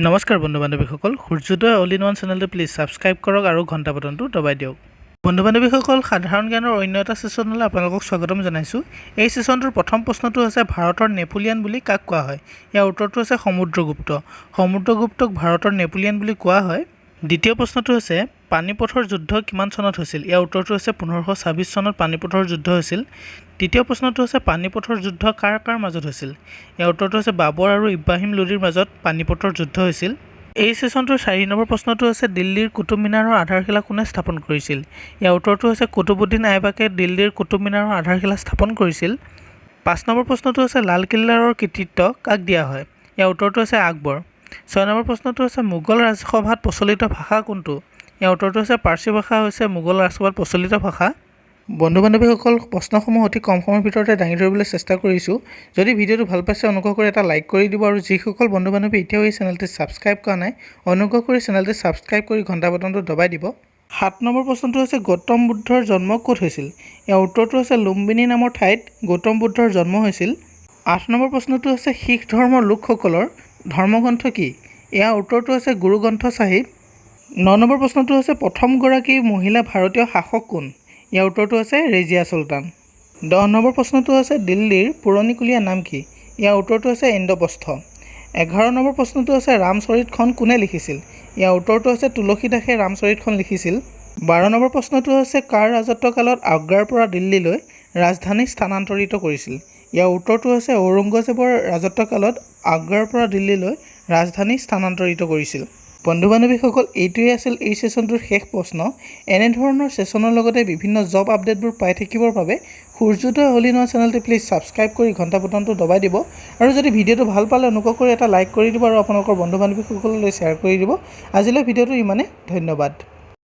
নমস্কাৰ বন্ধু বান্ধৱীসকল, সূৰ্যোদয় all in one চেনেলটো প্লিজ ছাবস্ক্ৰাইব কৰক আৰু ঘণ্টা বটনটো দবাই দিয়ক। বন্ধু বান্ধৱীসকল, সাধাৰণ জ্ঞানৰ অন্য এটা ছেশ্যনলৈ আপোনালোকক স্বাগতম জনাইছোঁ। এই ছেশ্যনটোৰ প্ৰথম প্ৰশ্নটো হৈছে, ভাৰতৰ নেপোলিয়ন বুলি কাক কোৱা হয়? ইয়াৰ উত্তৰটো হৈছে সমুদ্ৰগুপ্ত। সমুদ্ৰগুপ্তক ভাৰতৰ নেপোলিয়ন বুলি কোৱা হয়। দ্বিতীয় প্ৰশ্নটো হৈছে, পানীপথৰ যুদ্ধ কিমান চনত হৈছিল? ইয়াৰ উত্তৰটো হৈছে 1526 চনত পানীপথৰ যুদ্ধ হৈছিল। তৃতীয় প্ৰশ্নটো হৈছে, পানীপথৰ যুদ্ধ কাৰ কাৰ মাজত হৈছিল? ইয়াৰ উত্তৰটো হৈছে বাবৰ আৰু ইব্ৰাহিম লোদীৰ মাজত পানীপথৰ যুদ্ধ হৈছিল। এই ছেশ্যনটোৰ 4 নম্বৰ প্ৰশ্নটো হৈছে, দিল্লীৰ কুতুব মিনাৰৰ আধাৰশিলা কোনে স্থাপন কৰিছিল? ইয়াৰ উত্তৰটো হৈছে কুতুবুদ্দিন আইবাকে দিল্লীৰ কুতুব মিনাৰৰ আধাৰশিলা স্থাপন কৰিছিল। 5 নম্বৰ প্ৰশ্নটো হৈছে, লালকিল্লাৰ কৃতিত্ব কাক দিয়া হয়? ইয়াৰ উত্তৰটো হৈছে আকবৰ। 6 নম্বৰ প্ৰশ্নটো হৈছে, মোগল ৰাজসভাত প্ৰচলিত ভাষা কোনটো? ইয়াৰ উত্তৰটো হৈছে পাৰ্চী ভাষা হৈছে মোগল ৰাজসভাত প্ৰচলিত ভাষা। বন্ধু বান্ধৱীসকল, প্ৰশ্নসমূহ অতি কম সময়ৰ ভিতৰতে দাঙি ধৰিবলৈ চেষ্টা কৰিছোঁ। যদি ভিডিঅ'টো ভাল পাইছে অনুগ্ৰহ কৰি এটা লাইক কৰি দিব আৰু যিসকল বন্ধু বান্ধৱী এতিয়াও এই চেনেলটি ছাবস্ক্ৰাইব কৰা নাই অনুগ্ৰহ কৰি চেনেলটি ছাবস্ক্ৰাইব কৰি ঘণ্টা বটনটো দবাই দিব। 7 নম্বৰ প্ৰশ্নটো হৈছে, গৌতম বুদ্ধৰ জন্ম ক'ত হৈছিল? ইয়াৰ উত্তৰটো হৈছে লুম্বিনী নামৰ ঠাইত গৌতম বুদ্ধৰ জন্ম হৈছিল। 8 নম্বৰ প্ৰশ্নটো হৈছে, শিখ ধৰ্মৰ লোকসকলৰ ধৰ্মগ্ৰন্থ কি? ইয়াৰ উত্তৰটো হৈছে গুৰু গ্ৰন্থ চাহিব। 9 নম্বৰ প্ৰশ্নটো হৈছে, প্ৰথমগৰাকী মহিলা ভাৰতীয় শাসক কোন? ইয়াৰ উত্তৰটো হৈছে ৰেজিয়া চুলতান। 10 নম্বৰ প্ৰশ্নটো হৈছে, দিল্লীৰ পুৰণিকলীয়া নাম কি? ইয়াৰ উত্তৰটো হৈছে ইন্দ্ৰপ্ৰস্থ। 11 নম্বৰ প্ৰশ্নটো হৈছে, ৰামচৰিতখন কোনে লিখিছিল? ইয়াৰ উত্তৰটো হৈছে তুলসীদাসে ৰামচৰিতখন লিখিছিল। 12 নম্বৰ প্ৰশ্নটো হৈছে, কাৰ ৰাজত্বকালত আগ্ৰাৰ পৰা দিল্লীলৈ ৰাজধানী স্থানান্তৰিত কৰিছিল? ইয়াৰ উত্তৰটো হৈছে ঔৰংগজেৱৰ ৰাজত্বকালত আগ্ৰাৰ পৰা দিল্লীলৈ ৰাজধানী স্থানান্তৰিত কৰিছিল। বন্ধু বান্ধৱীসকল, এইটোৱেই আছিল এই ছেশ্যনটোৰ শেষ প্ৰশ্ন। এনেধৰণৰ ছেশ্যনৰ লগতে বিভিন্ন জব আপডেটবোৰ পাই থাকিবৰ বাবে সূৰ্যোদয় অল ইন ওৱান চেনেলটো প্লিজ ছাবস্ক্ৰাইব কৰি ঘণ্টা বটনটো দবাই দিব আৰু যদি ভিডিঅ'টো ভাল পালে অনুগ্ৰহ কৰি এটা লাইক কৰি দিব আৰু আপোনালোকৰ বন্ধু বান্ধৱীসকললৈ শ্বেয়াৰ কৰি দিব। আজিলৈ ভিডিঅ'টো ইমানেই, ধন্যবাদ।